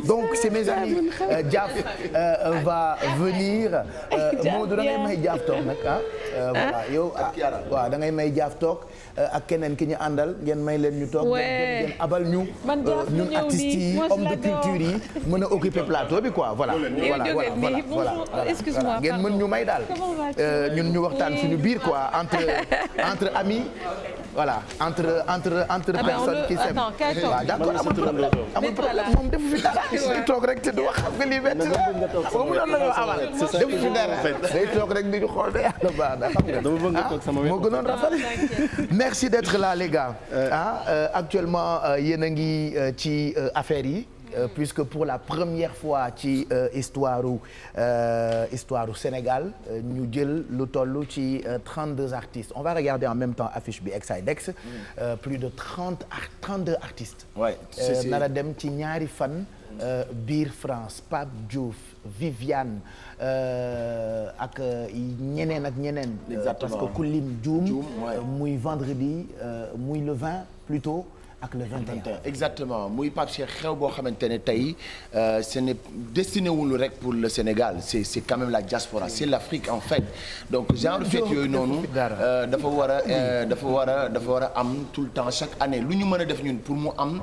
donc c'est mes amis Diaf va venir Modou da ngay may Diaf toog nag voilà yow waaw da ngay may Diaf toog ak keneen ki ñu àndal ngeen may leen ñu toog ngeen abal ñu ñun artistes yi hommes de culture yi mën a occuper plateau bi quoi voilà excuse-moi ngeen mën ñu may daal ñun ñu waxtaan suñu biir quoi entre amis voilà entre personnes qui s'aiment waaw d'accord amul problème moom defu fi dara day toog rek te du wax xam nga lii bett la moom mënoon nañoo amal defu fi dara day toog rek di ñu xool de yàlla baax na xam nga moo gënoon rafet merci d'être là les gars actuellement yéen a ngi ci affaire yi puisque pour la première fois ci histoire u Sénégal ñu jël lu toll ci 32 artistes on va regarder en même temps affiche bi Exidex plus de 32 artistes nara dem ci ñaari fan biir France Pape Diouf Viviane ak ñeneen ak ñeneen parce que ku lim juum muy vendredi muy le 20 plutôt ak le 21 exactement muy Pape Cheikh xew boo xamante ne tey ce n'est destiné wul rek pour le Sénégal c'est quand même la diaspora c'est l'Afrique en fait donc genre fête yooyu noonu dafa war a am tout le temps chaque année lu ñu mën a def ñun pour mu am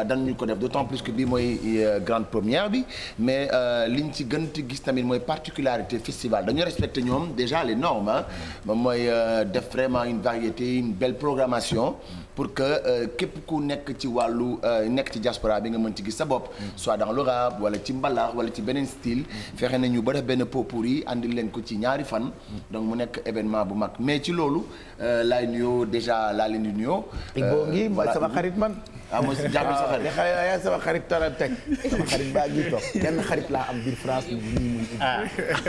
dañu ko def d'autant plus que bii mooy grande première bi mais liñ ci gën a gis tamit mooy particularité festival dañu respecter ñoom déjà les normes moom mooy def vraiment une variété une belle programmation pour que képp ku nekk ci wàllu nekk ci diaspora bi nga mën ci gis sa bopp soit dans le rap wala ci mbalax wala ci beneen style fexe nañu ba def benn pot-pourri andil leen ko ci ñaari fan donc mu nekk événement bu mag mais ci loolu laay nuyoo déjà laa leen di nuyoo. Ibo ngi mooy sama xarit man. mooy si jàppale sa xarit yaa sama xarit tara teg sama xarit baa ngi toog benn xarit laa am biir France muy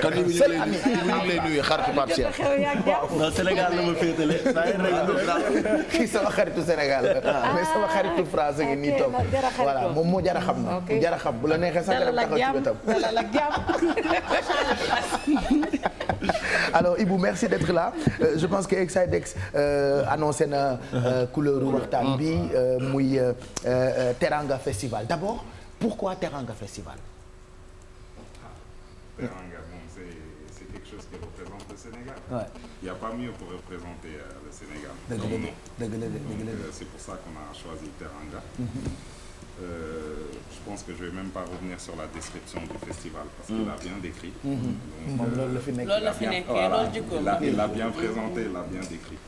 kon ñu ngi lay nuyu xaritu Pape Cheikh. non Sénégal la ma féetale. kii sama xaritu Sénégal mais sama xaritu France ngi nii toog voilà moom moo jar a xam na ku jar a xam bu la neexee sax nga taxaw ci wetam. alors Ibou merci d'être là je pense que Exidex annoncé na couleur waxtaan bi muy Teranga Festival d'abord pourquoi Teranga Festival. Teranga bon c'est quelque chose qui représente le Sénégal. Ouais. Il y a pas mieux pour représenter le Sénégal. dëgg la c'est pour ça qu'on a choisi Teranga. Je pense que je vais même pas revenir sur la description du festival parce qu'il a bien décrit. Donc, il l'a bien présenté, il l'a bien décrit.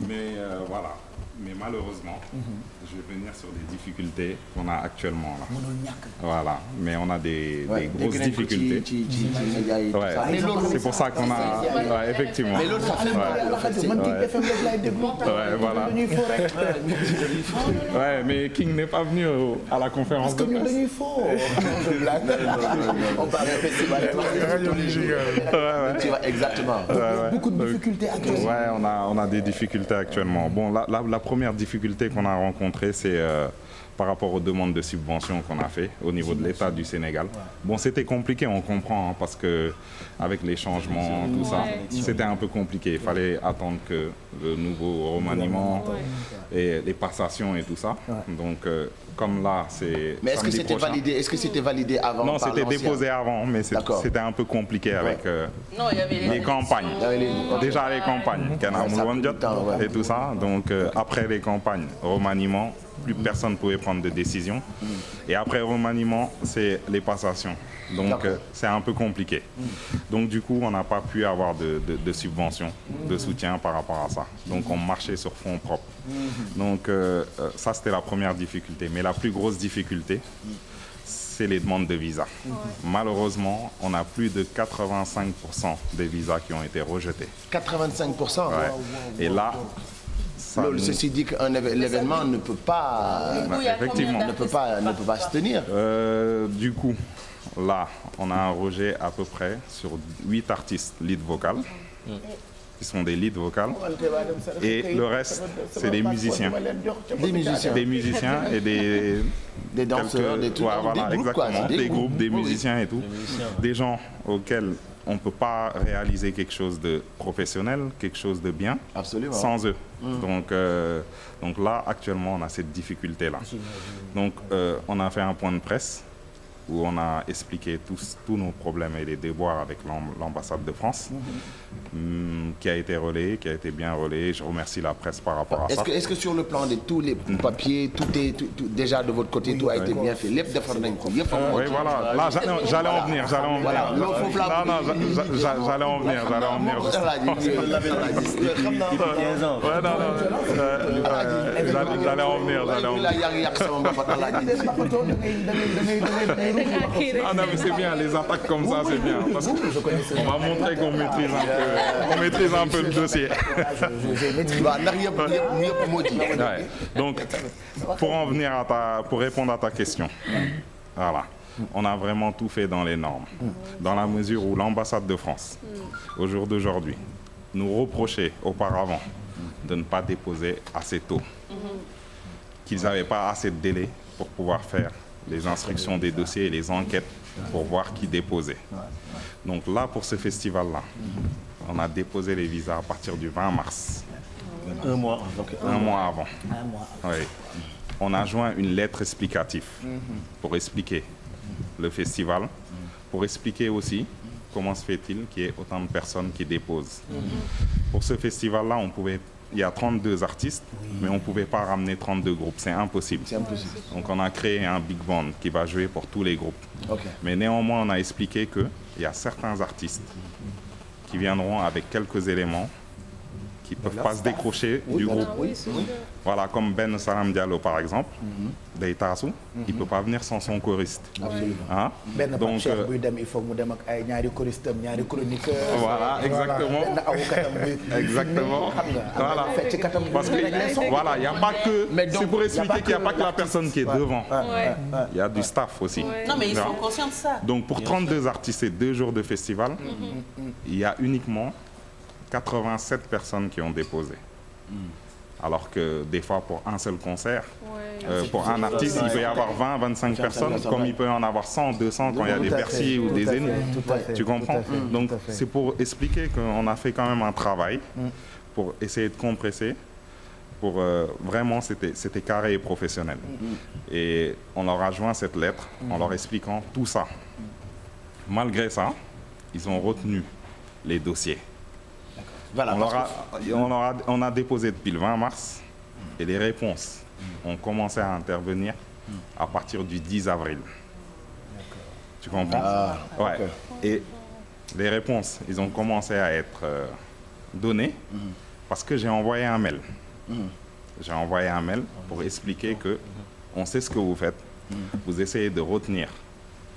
Mais voilà. Mais malheureusement, je vais venir sur les difficultés qu'on a actuellement là. Voilà, mais on a des grosses difficultés. C'est pour ça qu'on a effectivement. Mais l'autre ça fait mal en fait man King FM rek lay déglu. Voilà. Mais King n'est pas venu à la conférence de presse. Parce que ñun dañuy fo. On parle de festival. Exactement. Beaucoup de difficultés actuellement. On a des difficultés actuellement. Bon, la première difficulté qu'on a rencontrée, c'est par rapport aux demandes de subventions qu'on a fait au niveau de l'État du Sénégal. Bon, c'était compliqué, on comprend, parce que avec les changements, tout ça, c'était un peu compliqué. Il fallait attendre que le nouveau remaniement et les passations et tout ça. Donc, comme là, c'est. Mais est-ce que c'était validé? Est-ce que c'était validé avant? Non, c'était déposé avant, mais c'était un peu compliqué avec les campagnes. Déjà les campagnes, et tout ça. Donc, après les campagnes, remaniement. Plus personne ne pouvait prendre de décision. Et après remaniement, c'est les passations. Donc c'est un peu compliqué. Donc du coup, on n'a pas pu avoir de subventions, de soutien par rapport à ça. Donc on marchait sur fonds propres. Donc ça, c'était la première difficulté. Mais la plus grosse difficulté, c'est les demandes de visa. Malheureusement, on a plus de 85% des visas qui ont été rejetés. 85%? Et là... Ceci dit qu'un l'événement ne peut pas, effectivement, ne peut pas se tenir. Du coup, là, on a un rejet à peu près sur 8 artistes lead vocal, qui sont des lead vocales, et le reste, c'est des musiciens. Des musiciens et des danseurs, des groupes, voilà, exactement, des groupes, des musiciens et tout. Des gens auxquels on ne peut pas réaliser quelque chose de professionnel, quelque chose de bien, sans eux. Donc là, actuellement, on a cette difficulté-là. Donc, on a fait un point de presse où on a expliqué tous nos problèmes et les déboires avec l'ambassade de France, qui a été relayé, qui a été bien relayé. Je remercie la presse par rapport à ça. Est-ce que sur le plan de tous les papiers, tout déjà de votre côté, tout a été bien fait? Oui, voilà. Là, j'allais en venir. J'allais en venir. Ah non, mais c'est bien, les attaques comme ça, c'est bien. Parce qu'on va montrer qu'on maîtrise un peu le dossier. Ouais. Donc, pour répondre à ta question, voilà. On a vraiment tout fait dans les normes, dans la mesure où l'ambassade de France, au jour d'aujourd'hui, nous reprochait auparavant de ne pas déposer assez tôt, qu'ils n'avaient pas assez de délai pour pouvoir faire les instructions des dossiers et les enquêtes pour voir qui déposait. Donc là, pour ce festival-là, on a déposé les visas à partir du 20 mars. Un mois avant. Oui. On a joint une lettre explicative pour expliquer le festival, pour expliquer aussi comment se fait-il qu'il y ait autant de personnes qui déposent. Pour ce festival-là, il y a 32 artistes, mais on ne pouvait pas ramener 32 groupes, c'est impossible. Donc on a créé un big band qui va jouer pour tous les groupes. Mais néanmoins, on a expliqué qu'il y a certains artistes qui viendront avec quelques éléments qui ne peuvent pas se décrocher du groupe. Voilà, comme Ben Salam Diallo par exemple, Deytassou, il ne peut pas venir sans son choriste. Hein? Donc, voilà, exactement. Exactement. Voilà. Parce que, voilà, il n'y a pas que... C'est pour expliquer qu'il n'y a pas que la personne qui est devant. Il y a du staff aussi. Non, mais ils sont conscients de ça. Donc pour 32 artistes et 2 jours de festival, il y a uniquement 87 personnes qui ont déposé. Alors que des fois, pour un seul concert, pour un artiste, il peut y avoir 20, 25 personnes, comme il peut y en avoir 100, 200 quand il y a des Bercy ou des Zénith. Tu comprends? Donc, c'est pour expliquer qu'on a fait quand même un travail pour essayer de compresser. Pour vraiment, c'était carré et professionnel. Et on leur a joint cette lettre en leur expliquant tout ça. Malgré ça, ils ont retenu les dossiers. Voilà, on a déposé depuis le 20 mars et les réponses ont commencé à intervenir à partir du 10 avril. Tu comprends? Ouais. Et les réponses, ils ont commencé à être données parce que j'ai envoyé un mail. J'ai envoyé un mail pour expliquer que on sait ce que vous faites. Vous essayez de retenir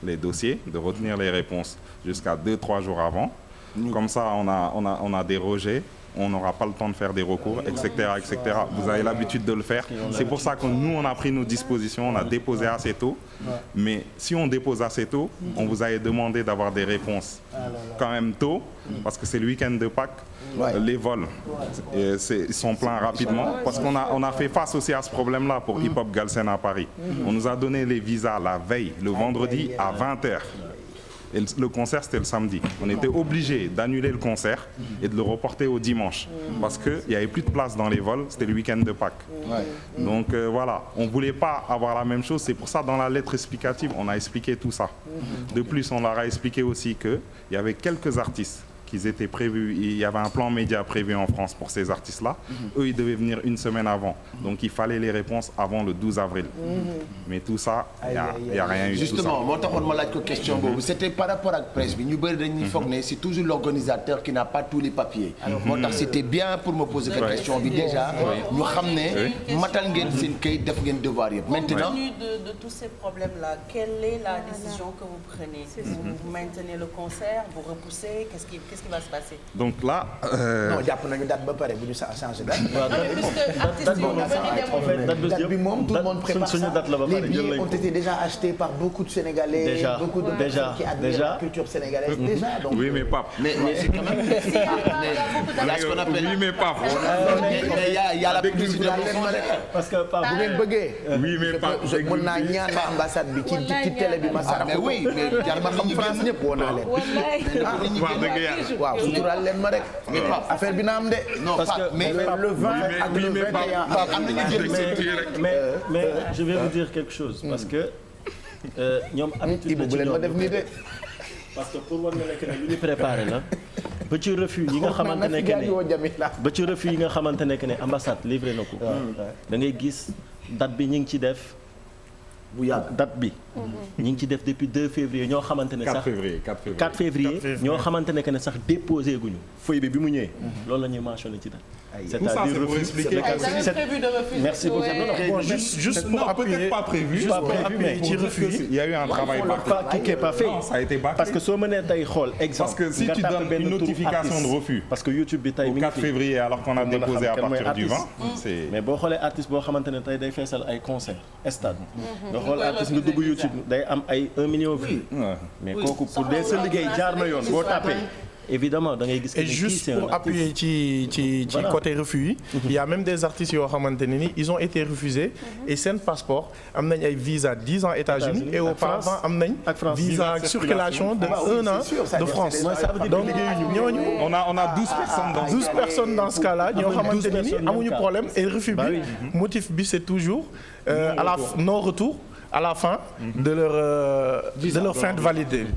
les dossiers, de retenir les réponses jusqu'à 2-3 jours avant. Comme ça, on a des rejets, on n'aura pas le temps de faire des recours, etc., etc. Vous avez l'habitude de le faire. C'est pour ça que nous, on a pris nos dispositions, on a déposé assez tôt. Mais si on dépose assez tôt, on vous avait demandé d'avoir des réponses quand même tôt, parce que c'est le week-end de Pâques. Les vols, ils sont pleins rapidement, parce qu'on a fait face aussi à ce problème-là pour Hip Hop Galsen à Paris. On nous a donné les visas la veille, le vendredi à 20h. Et le concert, c'était le samedi. On était obligé d'annuler le concert et de le reporter au dimanche. Parce qu'il n'y avait plus de place dans les vols, c'était le week-end de Pâques. Donc voilà, on ne voulait pas avoir la même chose. C'est pour ça, dans la lettre explicative, on a expliqué tout ça. De plus, on leur a expliqué aussi qu'il y avait quelques artistes qui étaient prévus, il y avait un plan média prévu en France pour ces artistes-là. Eux, ils devaient venir une semaine avant. Donc, il fallait les réponses avant le 12 avril. Mais tout ça, il n'y a rien eu. Justement, moi, je question. C'était par rapport à la presse. C'est toujours l'organisateur qui n'a pas tous les papiers. C'était bien pour me poser cette question. Déjà, nous ramener, maintenant, de tous ces problèmes-là, quelle est la décision que vous prenez? Vous maintenez le concert, vous repoussez, qu'est-ce qui va se passer? Donc là... Non, il y a une date de pareil, vous ça a changé date. Tout le monde prépare ça. Les billets ont été déjà achetés par beaucoup de Sénégalais, beaucoup de personnes qui admirent la culture sénégalaise. Déjà, donc... Oui, mais pas. Mais c'est quand même... Il y a ce qu'on appelle... Oui, mais pas. Il y a la publicité. Parce que pas... Vous voulez bugger? Oui, mais pas. Je mën naa ñaan ambassade bi ci télé bi ma sarax. Mais oui, mais jar ma xam France ñëpp woo naa leen. waaw suturaal leen ma rek. affaire bi na am de. Parce que mais le 20 ak le 21 mais je vais vous dire quelque chose parce que ñoom habitude la ci bu leen ma def nii de. parce que pour war nga nekk ne lu ñu préparé la. ba ci refus yi nga xamante ne ba ci refus yi nga xamante ne ne ambassade livré na ko. da ngay gis date bi ñu ngi ci def. bu yàgg date bi. ñu ngi ci def depuis 2 février ñoo xamante ne sax 4 février ñoo xamante ne que ne sax déposé guñu feuille bi mu ñëwee. loolu la ñuy mentionné ci date. c'est-à-dire refus. Merci beaucoup. Bon, juste pour appuyer, peut-être pas prévu. Mais ci refus il y a eu un travail qui n'est pas fait. Ça a été bâclé. Parce que soo mënee tey xool exemple. Parce que si tu donnes une notification de refus. Parce que YouTube bi tey au 4 février alors qu'on a déposé à partir du 20. mais boo xoolee artiste boo xamante ne tey day feesal ay concert stade. nga xool artiste nga dugg YouTube day am ay 1 million vues. mais kooku pour dee sa liggéey jaar na yoon boo tapé. Évidemment da ngay gis. et juste pour appuyer ci côté refus yi. il y a même des artistes yoo xamante ne ni ils ont été refusés. et seen passeport am nañ ay visa 10 ans États-Unis et auparavant am nañ. visa circulation de 1 an de France. donc ñooñu. on a 12 personnes dans ce cas-là ñoo xamante ne ni amuñu problème et refus bi motif bi c'est toujours à la non retour. à la fin de leur fin de validité.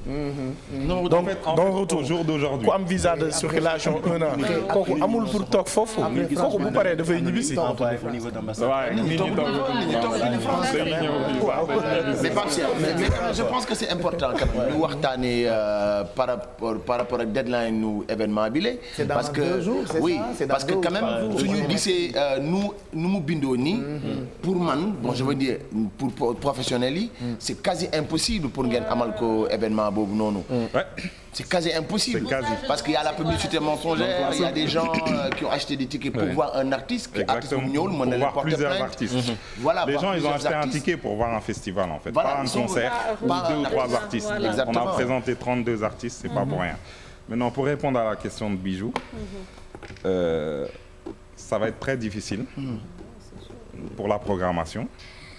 donc retour au jour d'aujourd'hui. ku am visa de circulation 1 an. kooku amul pour toog foofu. kooku bu paree dafay ñibbisi. mais je pense que c'est important quand même ñu waxtaanee par rapport ak deadline nu événement bi la. parce que oui parce que quand même suñu gisee nu mu bindoo nii. pour man bon je veux dire pour professionnels yi. c'est quasi impossible pour ngeen amal ko événement boobu noonu. c'est quasi impossible. Parce qu'il y a la publicité mensongère, il y a des gens qui ont acheté des tickets pour voir un artiste. Exactement. Pour voir plusieurs artistes. Voilà, les gens ils ont acheté un ticket pour voir un festival en fait, voilà, pas un concert ou 2 ou 3 artistes. Voilà. On a présenté 32 artistes, c'est pas pour rien. Maintenant pour répondre à la question de Bijou, ça va être très difficile pour la programmation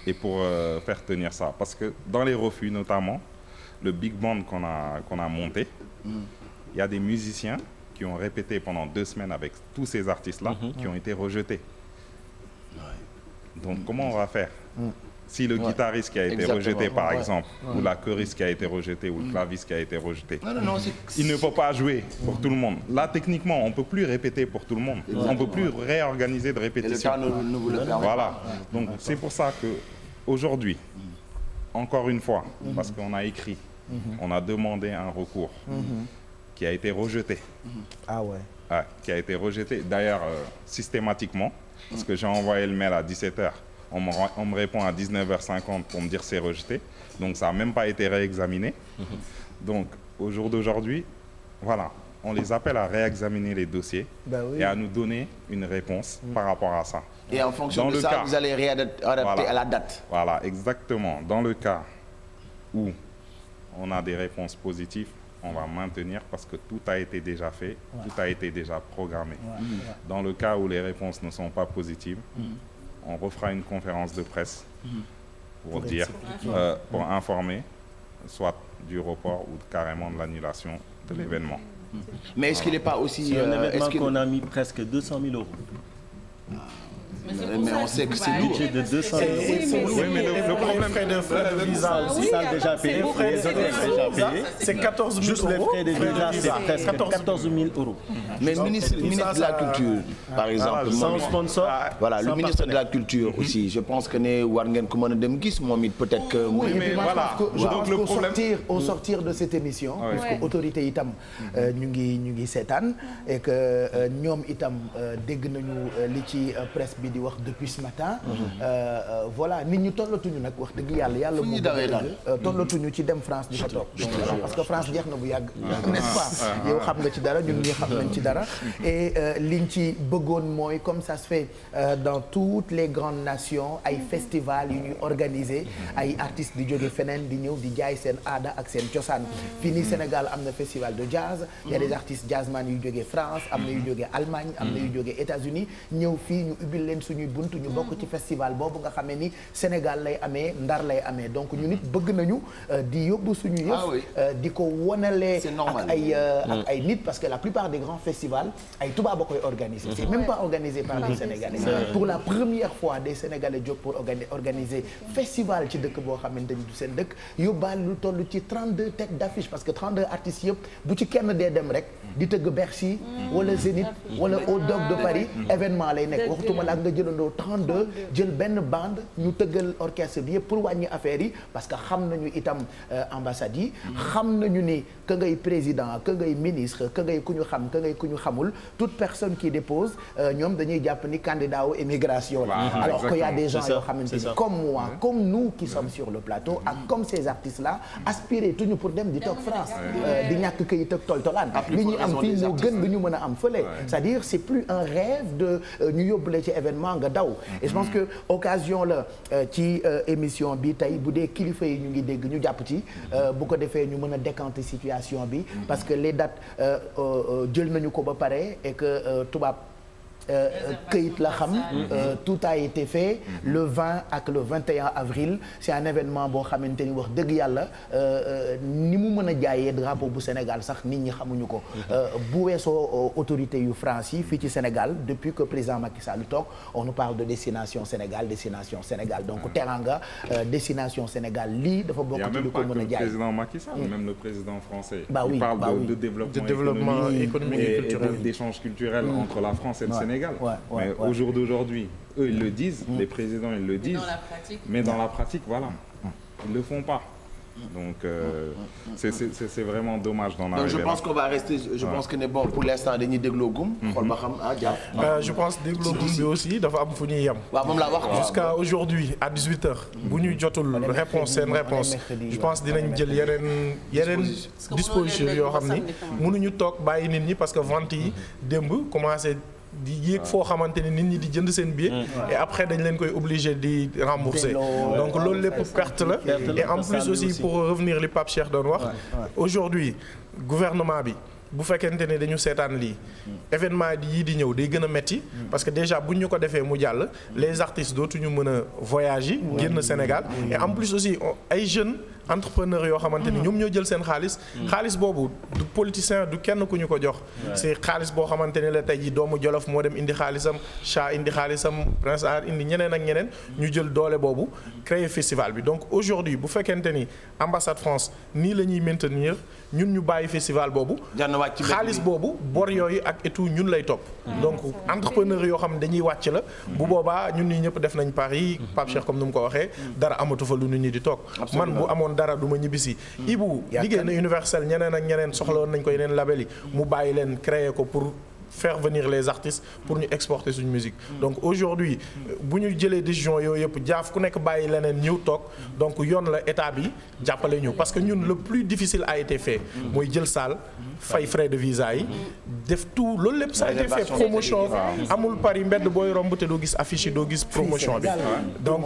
et pour faire tenir ça. Parce que dans les refus notamment, le big band qu'on a monté, il y a des musiciens qui ont répété pendant 2 semaines avec tous ces artistes-là qui ont été rejetés. Donc comment on va faire? Si le guitariste qui a été rejeté par exemple, ou la choriste qui a été rejetée, ou le claviste qui a été rejeté, il ne peut pas jouer pour tout le monde. Là techniquement on ne peut plus répéter pour tout le monde. On ne peut plus réorganiser de répétition. Voilà, donc c'est pour ça que aujourd'hui, encore une fois, parce qu'on a écrit, on a demandé un recours qui a été rejeté. Ah ouais. Qui a été rejeté, d'ailleurs systématiquement, parce que j'ai envoyé le mail à 17h, on me répond à 19h50 pour me dire c'est rejeté, donc ça n'a même pas été réexaminé. Donc au jour d'aujourd'hui, voilà, on les appelle à réexaminer les dossiers et à nous donner une réponse par rapport à ça. Et en fonction de ça, vous allez réadapter à la date. Voilà, exactement. Dans le cas où on a des réponses positives, on va maintenir parce que tout a été déjà fait, tout a été déjà programmé. Dans le cas où les réponses ne sont pas positives, on refera une conférence de presse pour dire, pour informer, soit du report ou carrément de l'annulation de l'événement. Mais est-ce qu'il n'est pas aussi... C'est un événement qu'on a mis presque 200 000 €. Mais on sait que c'est lourd. De 200 000 €. Oui, mais le problème frais de visa aussi, ça déjà payé. C'est 14 000 €. Juste les frais de visa, c'est presque 14 000 €. Mais le ministre de la Culture, par exemple, sans sponsor. Voilà, le ministre de la Culture aussi. Je pense que ne war ngeen ko mën a dem gis moom it peut-être que. Oui, mais voilà. Je pense qu'au sortir de cette émission, puisque autorité itam ñu ngi seetaan et que ñoom itam dégg nañu li ci presse bi di wax depuis ce matin. Voilà nit ñi tollatuñu nag wax dëgg yàlla moom tollatuñu ci dem France di fa toog. parce que France jeex na bu yàgg. n'est-ce pas yow xam nga ci dara ñun ñi xam nañ ci dara. et liñ ci bëggoon mooy comme ça se fait dans toutes les grandes nations ay festivals yu ñuy organiser ay artistes di jóge feneen di ñëw di jaay seen aada ak seen cosaan. fii nii Sénégal am na festival de jazz. il y a des artistes jazzman yu jóge France am na yu jóge Allemagne am na yu jóge États-Unis ñëw fii ñu ubbil leen suñuy bunt ñu bokk ci festival boobu nga xamee ni Sénégal lay amee Ndar lay amee donc ñu nit bëgg nañu di yóbbu suñu yëf di ko wonalee ak ay nit parce que la plupart des grands festivals ay tubaab a koy organiser c'est même pas organisé par des Sénégalais pour la première fois des Sénégalais jóg pour organiser festival ci dëkk boo xamante ni du seen dëkk yóbbaal lu toll ci 32 têtes d'affiche parce que 32 artistes yëpp bu ci kenn dee dem rek di tëgg Bercy wala Zénith wala au Dog de Paris événement lay nekk waxtuma la ak nga jëlandoo 32 jël benn bande ñu tëggal orchestre bi yëpp pour wàññi affaire yi parce que xam nañu itam ambassades yi xam nañu ni que ngay président que ngay ministre que ngay ku ñu xam que ngay ku ñu xamul toute personne qui dépose ñoom dañuy jàpp ni candidat wu émigration la alors qu'il y a des gens yoo xamante ni comme moi comme nous qui sommes sur le plateau ak comme ces artistes là aspiré tuñu pour dem di toog France di ñàkk këyit ak toltolaan li ñuy am fii moo gën lu ñu mën a am fële c'est-à-dire c'est plus un rêve de ñu yóbbule ci événement nga daw et je pense que occasion la ci émission bi tey bu dee kilifa yi ñu ngi dégg ñu jàpp ci bu ko defee ñu mën a décanter situation bi parce que les dates jël nañu ko ba pare et que tubaab këyit la xam tout a été fait le 20 ak le 21 avril c'est un événement boo xamante ni wax dëgg yàlla ni mu mën a jaayee drapeau bu Sénégal sax nit ñi xamuñu ko bu weesoo autorité yu France yi fii ci Sénégal depuis que président Macky Sall toog on nous parle de destination Sénégal donc teranga destination Sénégal lii dafa bokk ci lu ko mën a jaay. président Macky Sall même le président français il parle de développement économique et culturel et d'échanges culturels entre la France et le Sénégal. Mais au jour d'aujourd'hui, eux ils le disent, les présidents ils le disent, mais dans la pratique voilà, ils le font pas. Donc c'est vraiment dommage d'en arriver. Donc je pense qu'on va rester, je pense que ne bon pour l'instant dañuy dégloo gum. xool ba xam je pense dégloo gum bi aussi dafa am fu ñuy yem. waaw moom laa wax jusqu'à aujourd'hui à 18h. bu ñu jotul réponse je pense dinañ jël yeneen disposition yoo xam ni mënuñu toog bàyyi nit ñi parce que vente yi démb commencé. di yéeg foo xamante ni nit ñi di jënd seen billet et après dañ leen koy obligé di rembourser donc loolu lépp perte la et en plus aussi pour revenir li Pape Cheikh doon wax aujourd'hui gouvernement bi bu fekkente ne dañu seetaan lii événement yii di ñëw day gën a metti parce que déjà buñ ñu ko defee mu jàll les artistes dootuñu mën a voyager génn Sénégal et en plus aussi ay jeunes entrepreneurs yoo xamante ni ñoom ñoo jël seen xaalis boobu du politicien du kenn ku ñu ko jox c'est xaalis boo xamante ne la tey ji doomu Jolof moo dem indi xaalisam Cha indi xaalisam Prince Art indi ñeneen ak ñeneen ñu jël doole boobu créer festival bi donc aujourd'hui bu fekkente ni ambassade France nii la ñuy maintenir ñun ñu bàyyi festival boobu xaalis boobu bor yooyu ak et tout ñun lay topp donc entrepreneurs yoo xam ne dañuy wàcc la bu boobaa ñun ñi ñëpp def nañ Paris Pape Cheikh comme nu mu ko waxee dara amatu fa lu nit ñi di toog man bu amoon dara du ma ñibbisi Ibou liggéey na Universel ñeneen ak ñeneen soxla woon nañ ko yeneen label yi mu bàyyi leen créer ko pour faire venir les artistes pour ñu exporter suñu musique donc aujourd'hui bu ñu jëlee décision yooyu yëpp jaaf ku nekk bàyyi leneen ñëw toog donc yoon la état bi jàppale ñu parce que ñun le plus difficile a été fait mooy jël salle fay frais de visa yi def tout loolu lépp ça a été fait promotion amul Paris mbedd booy romb te doo gis affiche yi doo gis promotion bi donc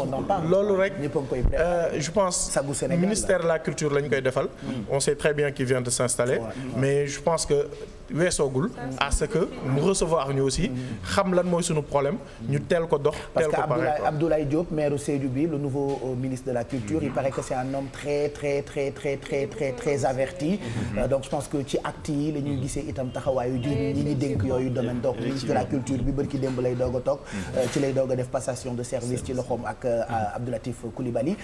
loolu rek je pense ministère de la culture lañ koy defal on sait très bien qu'il vient de s'installer mais je pense que weesoogul à ce que mu recevoir ñu aussi xam lan mooy suñu problème ñu teel ko dox teel ko pare parce que Abdoulaye Diop maire Sédhiou bi le nouveau ministre de la culture il paraît que c'est un homme très averti donc je pense que ci acte yi la ñuy gisee itam taxawaayu ji ñi ñi dénk yooyu domaine donc ministre de la culture bi bërki démb lay doog a toog ci lay doog a def passation de service ci loxoom ak Abdoulatif Coulibaly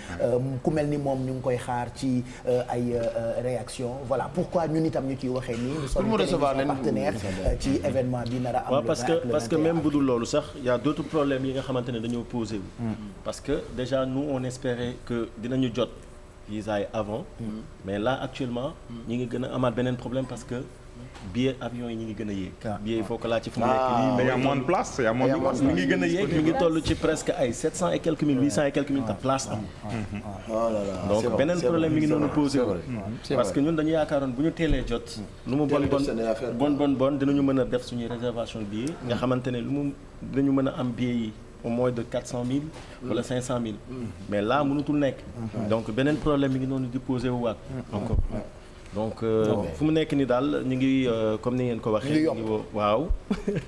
ku mel ni moom ñu ngi koy xaar ci ay réaction voilà pourquoi ñun itam ñu ciy waxee nii nous sommes partenaires ci événement bi nar a am parce que même bu dul loolu sax y a d'autres problèmes yi nga xamante ne dañoo posé wu parce que déjà nous on espérait que dinañu jot visa yi avant mais là actuellement ñi ngi gën a amaat beneen problème parce que billet avion yi ñu ngi gën a yéeg billet il faut que laa ci fu mu nekk nii mais y a moins de place y a moins de place mi ngi gën a yéeg mi ngi toll ci presque ay 700 et quelques mille 800 et quelques mille ta place am donc beneen problème mi ngi noonu posé parce que ñun dañu yaakaaroon bu ñu teelee jot lu mu bon dinañu mën a def suñuy réservation de billets nga xamante ne lu mu dinañu mën a am billets yi au moins de 400 000 wala 500 000 mais là mënutul nekk donc beneen problème mi ngi noonu di posé wu waat encore donc fu mu nekk ni daal ñu ngi comme ni ngeen ko waxee. ñu ngi waaw.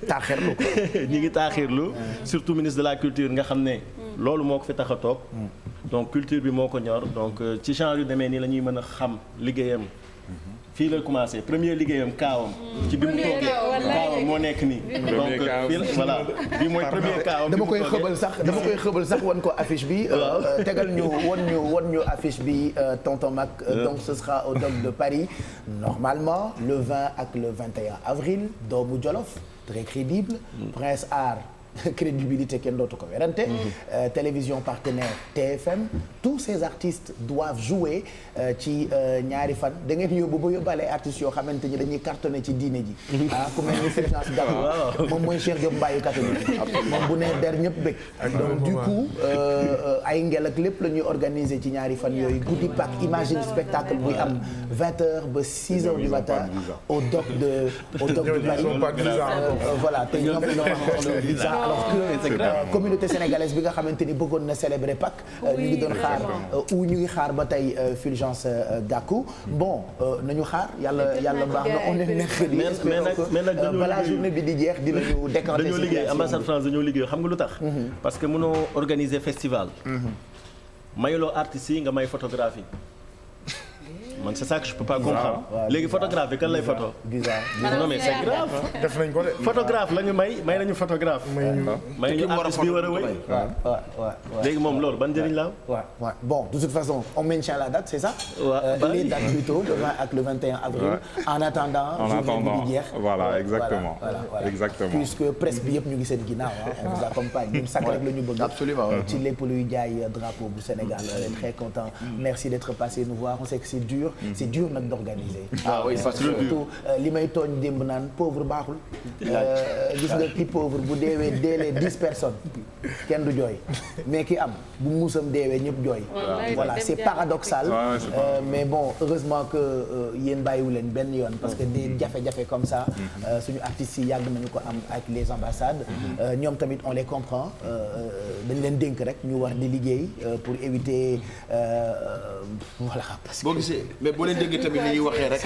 taaxirlu ñu ngi taaxirlu. surtout ministre de la culture nga xam ne. loolu moo ko fi tax a toog. donc culture bi moo ko ñor donc ci genre yu demee nii la ñuy mën a xam liggéeyam. fii la commencé premier liggéeyam kaawam. ci bi mu toogee kaawam moo nekk nii. donc voilà bi mooy premier kaawam. dama koy xëbal sax wan ko affiche bi. tegal ñu won ñu affiche bi tonton Mac. donc ce sera au Doc de Paris normalement le 20 ak le 21 avril doomu Jolof très crédible. Prince Art. crédibilité kenn dootu ko werante télévision partenaire TFM tous ces artistes doivent jouer ci ñaari fan da ngeen yóbbu ba yóbbaale artistes yoo xamante ni dañuy cartonné ci diine ji ku mel ni Fulgence Gakou moom mooy Cheikh Diop Mbaye catholique moom bu nee der ñëpp bëgg donc du coup ay ngel ak lépp la ñuy organiser ci ñaari fan yooyu guddi pak imagine spectacle buy am 20h ba 6h du matin au Doc de Paris voilà te ñoom ñoo visa alors que communauté sénégalaise bi nga xamante ni bëggoon na célébrer Pâques ñu ngi doon xaar ou ñu ngi xaar ba tey Fulgence Gakou bon nañu xaar yàlla baax na on est mercredi mais nag balaa journée bi di jeex dinañu décanter dañoo liggéey ambassade France dañoo liggéey xam nga lu tax parce que mënoo organiser festival mayuloo artistes yi nga may photographie man c'est ça que je peux pas comprendre. léegi photographe bi kan lay photo. non mais c'est grave. def nañ ko de. photographe la ñu may nañu photographe. may ñu artiste bi war a wëy. léegi moom loolu ban njëriñ la am. bon de toute façon on maintient la date c'est ça. les dates plutôt le 20 ak le 21 avril. en attendant voilà exactement. exactement puisque presse bi yëpp ñu ngi seen ginnaaw on vous accompagne ñun sax rek la ñu bëgg. absolument ci lépp luy jaay drapeau bu Sénégal on est très content. merci d'être passé nous voir on sait que c'est dur nag d'organiser. Oui parce que surtout li may tooñ démb naan pauvre baaxul. gis nga ki pauvre bu deewee deelee 10 personnes kenn du jooy mais ki am bu muusam deewee ñëpp jooy. voilà c'est paradoxal. mais bon heureusement que yéen bàyyiwu leen benn yoon parce que des jafe-jafe comme ça suñu artistes yi yàgg nañu ko am ak les ambassades. ñoom tamit on les comprend dañ leen dénk rek ñu war di liggéey pour éviter voilà. parce que mais boo leen déggee tamit ni ñuy waxee rek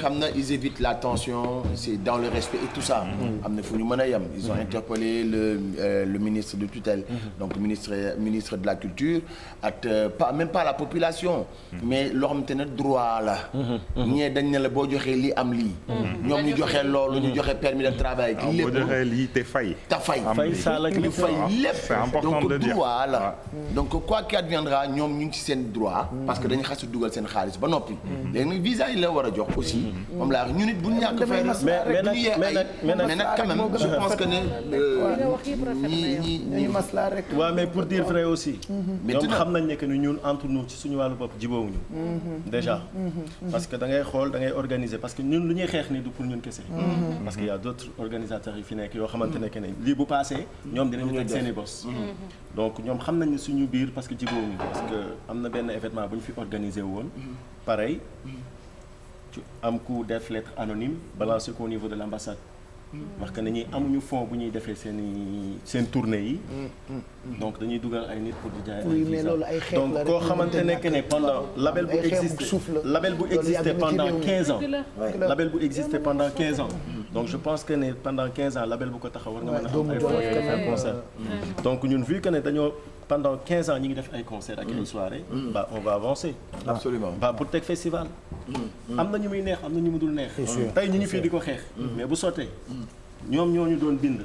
xam na ils évitent la tension c'est dans le respect et tout ça am na fu ñu mën a yem ils ont interpellé le ministre de tutelle donc ministre de la culture ak même pas la population mais loo xamante ne droit la ñee dañ ne la boo joxee lii am lii ñoom ñu joxee loolu ñu joxe permis de travail ki lépp boo joxee lii te fay ñu fay lépp c'est important de dire donc droit la donc quoi qu'adviendra ñoom ñu ngi ci seen droit parce que dañu xas a dugal seen xaalis ba noppi léegi nag visa yi la war a jox aussi moom laa ñu nit bu ñu ñàkk fay mais nag quand même je pense que ne ñi maslaa rek waaw mais pour dire vrai aussi ñoom xam nañ ne que ni ñun entre nous ci suñu wàllu bopp jiboowuñu déjà parce que da ngay xool da ngay organiser parce que ñun lu ñuy xeex ni du pour ñun kese parce que y a d'autres organisateurs yu fi nekk yoo xamante ne que ne lii bu passé ñoom dinañu teg seen i bos donc ñoom xam nañ ne suñu biir parce que jiboowuñu parce que am na benn événement bu ñu fi organisé woon pareil am ku def lettre anonyme balancé ko au niveau de l'ambassade wax que nañuy amuñu fond bu ñuy defee seen tournée yi donc dañuy dugal ay nit pour di jaay ay visa donc koo xamante ne que ne pendant label bu existé pendant 15 ans label bu existé pendant 15 ans donc je pense que ne pendant 15 ans label bu ko taxaw war nga mën a am ay fois ay concert donc ñun vu que ne dañoo pendant 15 ans ñi ngi def ay concerts ak ay soirées bah on va avancer absolument bah pour teg festival am na ñu muy neex am na ñu mu dul neex tey ñu ngi fii di ko xeex mais bu sottee ñoom ñoo ñu doon bind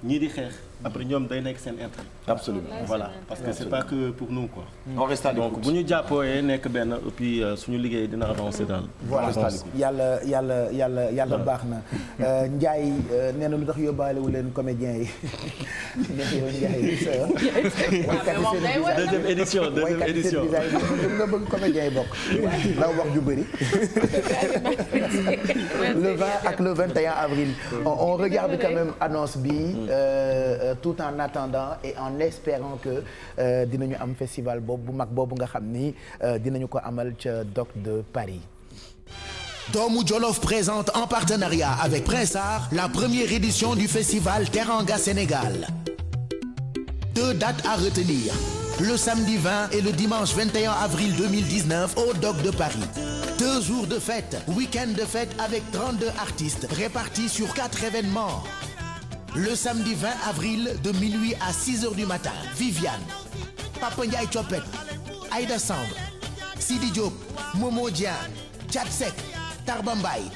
ñii di xeex après ñoom day nekk seen intérêt absolument voilà parce que c'est pas que pour nous quoi on reste à l'écoute donc bu ñu jàppooyee nekk benn et puis suñu liggéey dina avancer daal voilà yàlla baax na Ndiaye nee na lu tax yóbbaale wu leen comédiens yi deuxième édition nga bëgg comédiens yi bokk ndaw wax ju bëri le 20 ak le 21 avril on regarde quand même annonce bi tout en attendant et en espérant que dinañu am festival boobu bu mag boobu nga xam ni dinañu ko amal ca Doc de Paris. Doomu Jolof présente en partenariat avec Prince Art la première édition du festival Teranga Sénégal. 2 dates à retenir, le samedi 20 et le dimanche 21 avril 2019 au Doc de Paris. 2 jours de fête, week-end de fête avec 32 artistes répartis sur 4 événements. Le samedi 20 avril de minuit à 6h du matin, Viviane, Papa Ndiaye Chopet, Aïda Samb, Sidi Diop, Momo Dieng, Thiat Seck, Tarba Mbaye,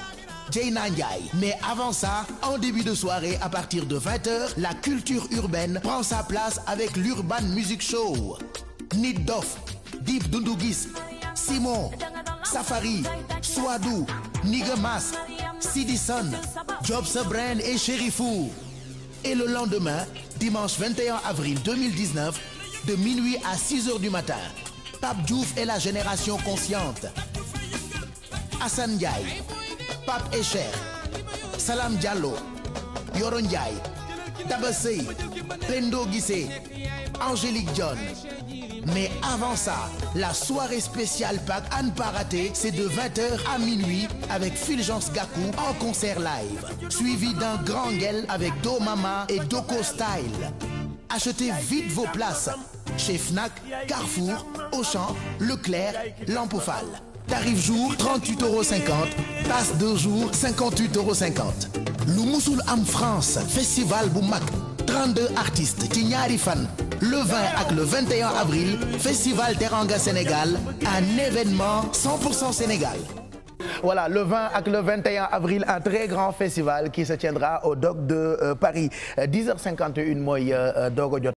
Dieyna Ndiaye. Mais avant ça, en début de soirée, à partir de 20h, la culture urbaine prend sa place avec l'Urban Music Show. Nit Doff, Dip Doundou Guiss, Simon, Safari, Souadou, Nigga Mas, Sidison, Jobs Brain et Chérifou. Et le lendemain, dimanche 21 avril 2019, de minuit à 6h du matin, Pape Diouf et la génération consciente. Assane Ndiaye, Pape Echer, Salam Diallo, Yoro Ndiaye, Tabasey, Pendo Guissé, Angélique Dione. Mais avant ça, la soirée spéciale Pâques à ne pas rater, c'est de 20h à minuit avec Fulgence Gakou en concert live. Suivi d'un grand guel avec Do Mama et Doko Style. Achetez vite vos places chez Fnac, Carrefour, Auchan, Leclerc, Lampeaufal. Tarif jour 38,50 €, passe 2 jours 58,50 €. Lu musul am France, festival bu mag, 32 artistes ci ñaari fan. Le 20 ak le 21 avril, festival Teranga Sénégal, un événement 100% Sénégal. Voilà, le 20 ak le 21 avril, un très grand festival qui se tiendra au Dock de Paris. 10h51 mooy doog a jot.